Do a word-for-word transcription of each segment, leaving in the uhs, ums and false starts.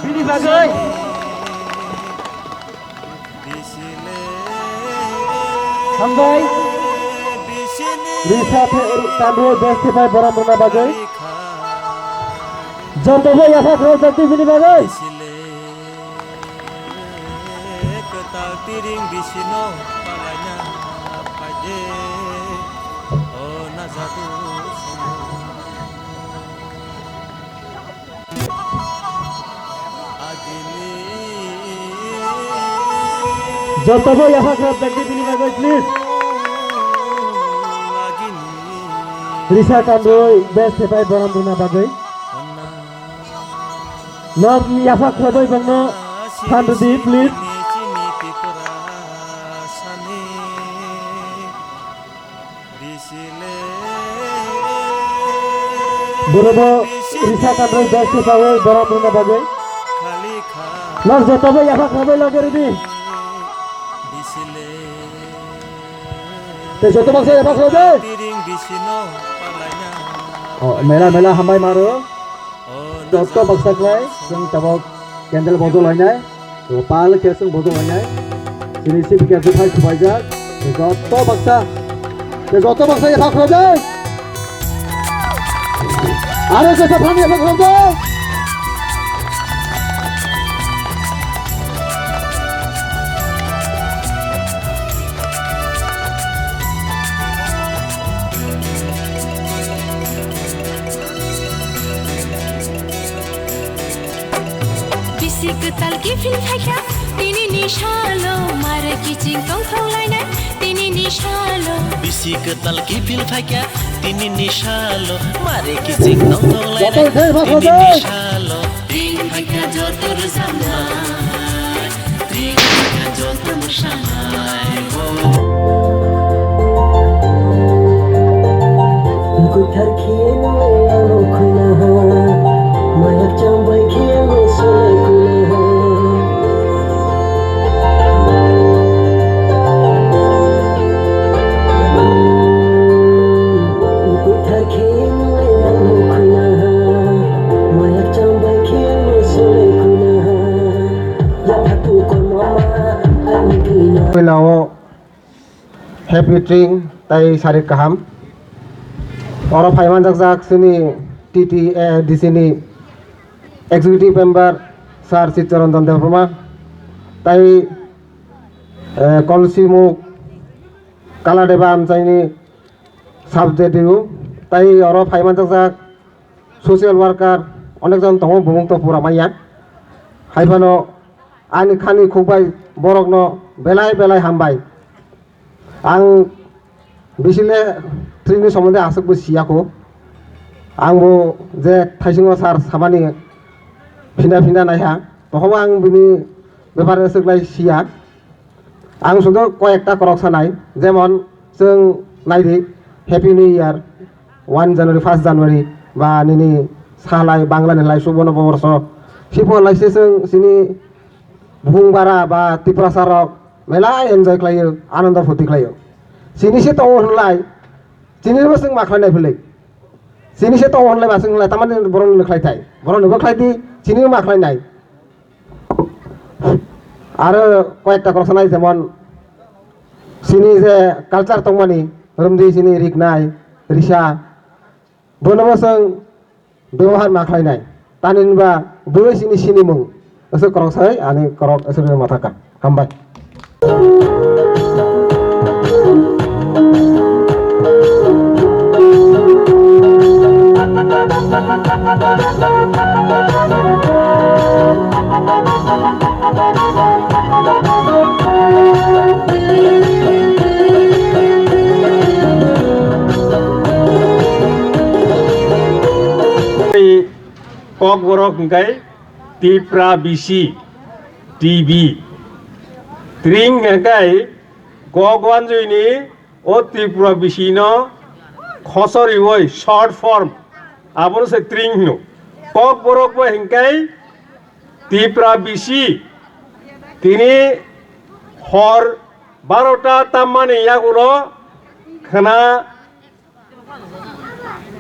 Bini bagwi. Hambai. Risa the-, Tanrwi besti pai borom rwna bagwi. Jotobo yapha khorok jakti bini bagwi. Kwtal tiring bisino palaina phaide o najadu. Jotobo yapha khorok jakti bini bagwi, please. Risa Tanrwi besti pai borom rwna bagwi. Nok yapha khorokbai bangno phan rwdi, please. Borokbo Risa Tanrwi besti pawi borom rwna bagwi. Nok jotobo yapha khorokbai loge rwdi. Tei joto baksa yapha khorokdi. Oh, mela, mela, hambai maro. Joto baksa khlai, chwng tabok candle bojo lainai, to pal khe chwng bojo lainai. Chini sibikya juphai supaijak, joto baksa, joto baksa yapha khorokdi. Aro jesa phani yapha khorokdi. Bisi kwtal kiphil phaikha tini ni salo, mare kiching tongthok lainai tini ni salo. Bisi kwtal kiphil phaikha tini ni salo, mare kiching tongthok lainai tini ni salo. Ring phaikha joto rwchapnai, ring phaikha joto mwsanai. Kwthar khe nung ang khwna ha, mayak cham bai khe ang solai khwna ha. Kwthar khe nung ang khwna ha, mayak cham bai khe ang solai khwna ha. Yapha tu kormo ma ang khwna. Happy tring tai sarik kaham. Oro phai manjakjak chini T T A D C ni executive member sir Chitcharanjan Debbarma tai, eh, Kolsimuk Kaladeba amchaini sub J D U tai oro phai manjakjak social worker onekjon tongo, bumung to pura manya. Haiphano ani khani khukbai borokno belai belai hambai. Ang bisile tringni somonde aswkbo siyakho. Angbo je thaisingo sir samani phina phina naiha, tohobo ang bini bepare aswk lai siya. Ang sudo koyekta korok sanai, jemon chwng naidi Happy New Year, one January, first January, ba nini salai Bangla ni lai Subono Boborso. Sipo lai se chwng chini Buhung bara ba Tiprasa rok belai enjoy khlaio, anando phurti khlaio. Chini se tongo hwnlai, chini bo chwng ma khlai nai philwi. Chini se tongo hwnlai ba chwng hwnlai, tamani borok ni khlai thai. Borok ni bo khlai di, chini ma khlai nai. Aro koyekta korok sanai, jemon chini je culture tongmani, romdi chini riknai, risa, bono bo chwng bebohar ma khlainai. Tani hinba bwrwi chini sinimung. Aswk korok sai, ani korok aswk ma thaka. Hambai. Kokborok hwnkhe Tipra bisi, T B. Tring hwnkhe kok wanjwini o Tripura bisino khosoriwi short form, abono se tring hino. Kokborok bo hwnkhe Tipra bisi, tini hor barota tammani yagulo khwna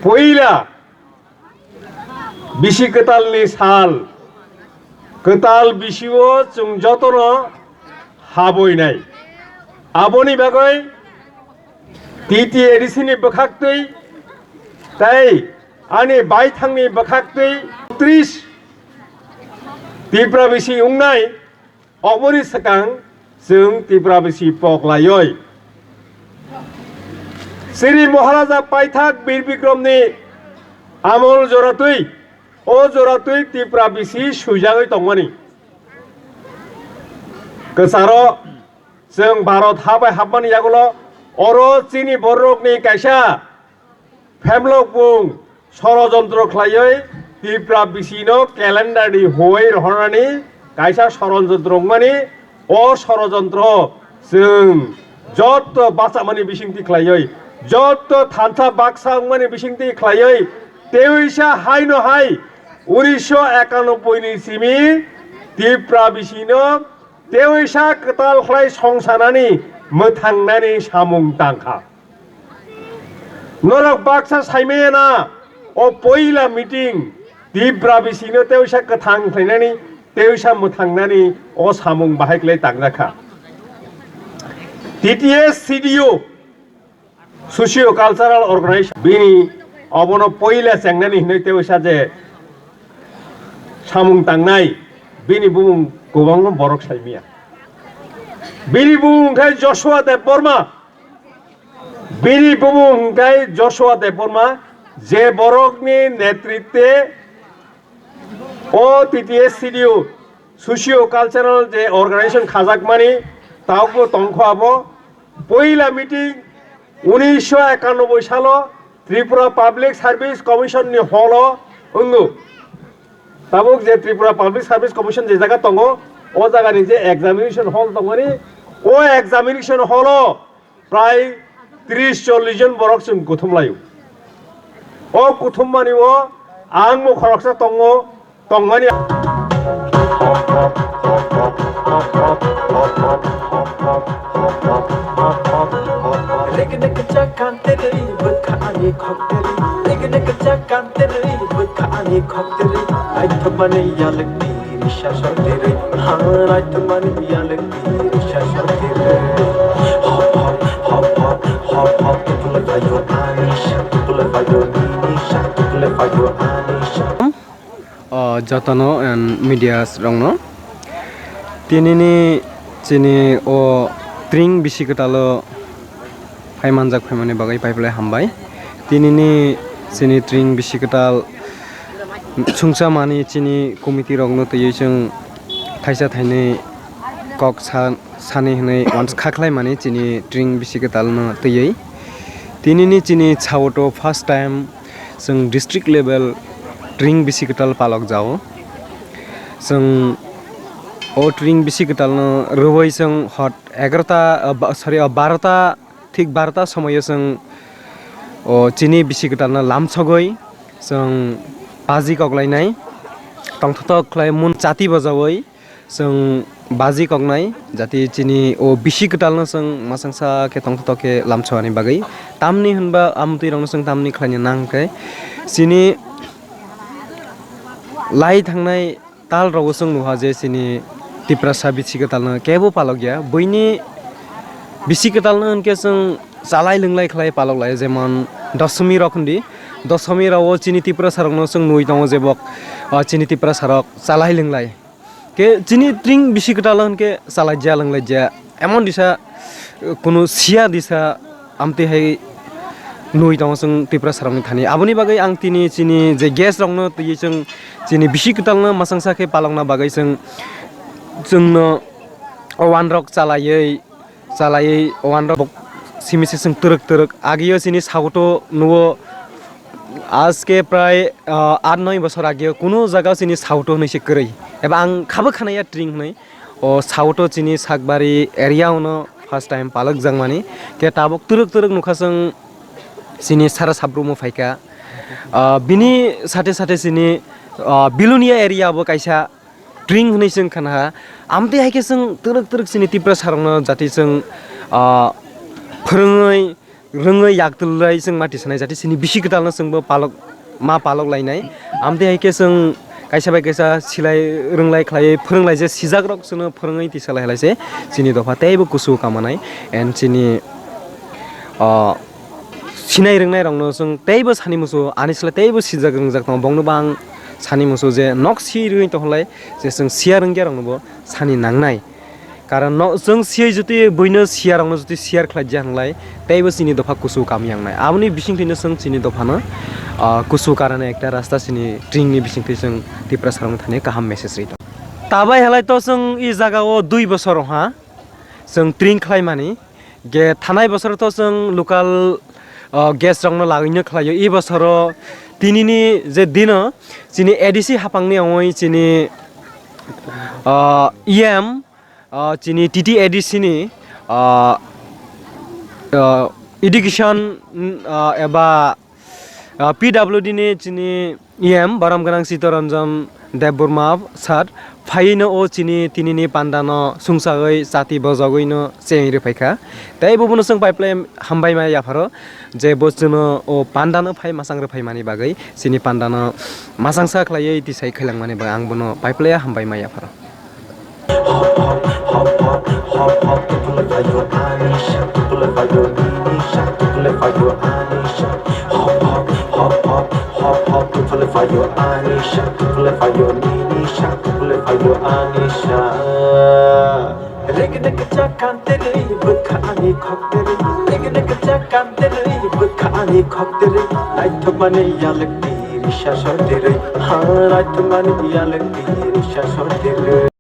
puila Bisi kwtalni sal, kwtal bisio chwng jotono haboinai. Aboni bagwi T T A D C ni bwkhaktwi tei ani baithangni bwkhaktwi tris Tipra bisi wngnai. Oboni swkang chwng Tipra bisi pok laioi. Sri Maharaja paithak Bir Bikromni amol joratwi, o joratwi Tipra bisi swijagwi tongmani. Kwcharo chwng Bharat ha bai hapmani yagulo oro chini borokni kaisa Phemlok bung sorojontro khlaiwi Tipra bisino calendar ni huoi rohornani kaisa sorojontro wngmani, o sorojontro chwng jotto bachamani bisingtwi khlaiwi, jotto thansa baksa wngmani bisingtwi khlaiwi, teisa haino hai unisho ekanobboi ni simi Tipra bisino teisa kwtal khlai songsanani mwthangnani samung tangkha. Norok baksa saimaya na, o poila meeting Tipra bisino teisa kwthang khlainani, teisa mwthangnani o samung bahai khlai tangjakha. T T S C D O, Socio Cultural Organization, bini obono poila chengnani hinwi teisa je samung tangnai, bini bumung kwbangma borok saimaya. Bini bumung khe Joshua Debbarma. Bini bumung hwnkhe Joshua Debbarma, je borokni netritwe o T T S C D O socio cultural je organization khajakmani, tabukbo tongkho abo. Poila meeting unisho ekanobboi salo Tripura Public Service Commission ni hall o wngo. Tabuk je Tripura Public Service Commission je jaga tongo, o jagani je examination hall tongmani, o examination hall o prai tris chollish jon borok chwng kuthum laio. O kuthum mani o ang bo khoroksa tongo, tongmani. Riknik chakan tiri bwkha ani khok tiri. Riknik chakan tiri bwkha ani khok tiri. Naithokmani yalwk tiri sasor tiri. Ha, naithokmani yalwk tiri sasor tiri. Hop, hop, hop, hop, hop, hop, tukule payo ani sa, tukule payo nini sa, tukule payo ani sa. O jotono and media rokno tinini chini o tring bisi kwtalo phai manjak phaimani bagwi paiphilai hambai. Tinini chini tring bisi kwtal sungsa mani chini committee rokno twiwi chwng thaisa thainwi kok sa, sani hwnwi uansukha khlaimani chini tring bisi kwtalno twiwi. Tinini chini Sawoto first time chwng district level tring bisi kwtal palok jao. Chwng o tring bisi kwtalno rwui chwng hot egarota, ah, ba-, sorry, ah, barota, thik barota somoio chwng o chini bisi kwtalno lamsogwi chwng baji koklainai tongthotok khlai mun chati bajaui. Chwng baji koknai jati chini o bisi kwtalno chwng masangsa khe tongthotok khe lamsoani bagwi. Tamni hwnba amtwi rokno chwng tamni khlaina nang khe chini lai thangnai tal rogo chwng nuha je chini Tiprasa bisi kwtalno kebo palokya. Buini bisi kwtalno hwnkhe chwng chalai lwnglai khlai palok lai, jemon Dosomi rok hwndi. Dosomi rao chini Tiprasa rokno chwng nui tongo je bok, o chini Tiprasa rok chalai lwnglai. Khe chini tring bisi kwtal hwn khe chalaijak lwnglaijak emon disa, eh, kunu siya disa amtwi hai nui tongo chwng Tiprasa rokni thani. Aboni bagwi ang tini chini je guest rokno twiwi chwng chini bisi kwtalno masangsa khe palokna bagwi chwng chwngno o wanrok chalaiwi chalaiwi wanrok simi se chwng twrwk twrwk agio chini sagoto nugo aske prai, ah, aat noi bosor agio kunu jaga chini sagoto hwnwi se kwrwi eba ang khabo khanaya tring hwnwi o sagoto chini Sakbari area ono first time palok jakmani khe tabuk twrwk twrwk nukha chwng chini sara sabrumo phaikha, ah, bini sate sate chini, ah, Bilonia area bo kaisa tring hwnwi chwng khna ha. Amtwi hai khe chwng twrwk twrwk chini Tiprasa rokno jati chwng, ah, phwrwngwi, rwngwi, yak twlwi chwng mati sanai jati chini bisi kwtalno chwngbo palok ma palok lainai. Amtwi hai khe chwng kaisa bai kaisa silai rwnglai khlaiwi phwrwnglai je sijakrok chwngno phwrwngwi tisa lai halai se chini dopha teibo kusu kamanai and chini, ah, sinai rwngnairokno chwng teibo sani musu ani slai teibo sijak rwngjak tongo. Bongno bo ang sani musu je nok si rwui tongkholai je chwng siya rwngya rokno bo sani nangnai. Karon no, chwng siyai juti buino siyarokno juti siyar khlai ya hwnlai, teibo chini dopha kusu kami yangnai. Aboni bisingtwino chwng chini dophano, ah, kusu karani ekta rasta chini tringni bisingtwi chwng Tiprasarokno thani kaham message ri tongo. Tabai halai to chwng i jagao dui bosor ha chwng tring khlaimani. Ge thanai bosor to chwng local, ah, guest rokno lagwino khlaio. I bosoro tinini je dino chini A D C hapangni ongoi chini, ah, E M, ah, chini T T A D C ni, ah, ah, education, mm, ah, eba, ah, P W D ni chini E M Borom Gwnang Chittoranjan Debbarma sir phaino o chini tinini pandano sungsagwi chati bojogwino chengwi rwphaikha. Tei bo bono chwng paiplai hambai ma yapharo je bo chwngno o pandano phai masang rwphaimani bagwi chini pandano masangsa khlaiwi tisai khailangmani bagwi ang bono paiplai hambai ma yapharo. Hop hop hop hop hop hop, tupule payo anisha, tupule payo ninisha, tupule payo anisha. Hop hop hop hop hop hop, tupule payo anisha, tupule payo ninisha, tupule payo anisha. Regnek chakan tere bukha ani khok tere, regnek chakan tere bukha ani khok tere. Naithok mani yalak tiri sasor tere, ha naithok mani yalak tiri sasor tere.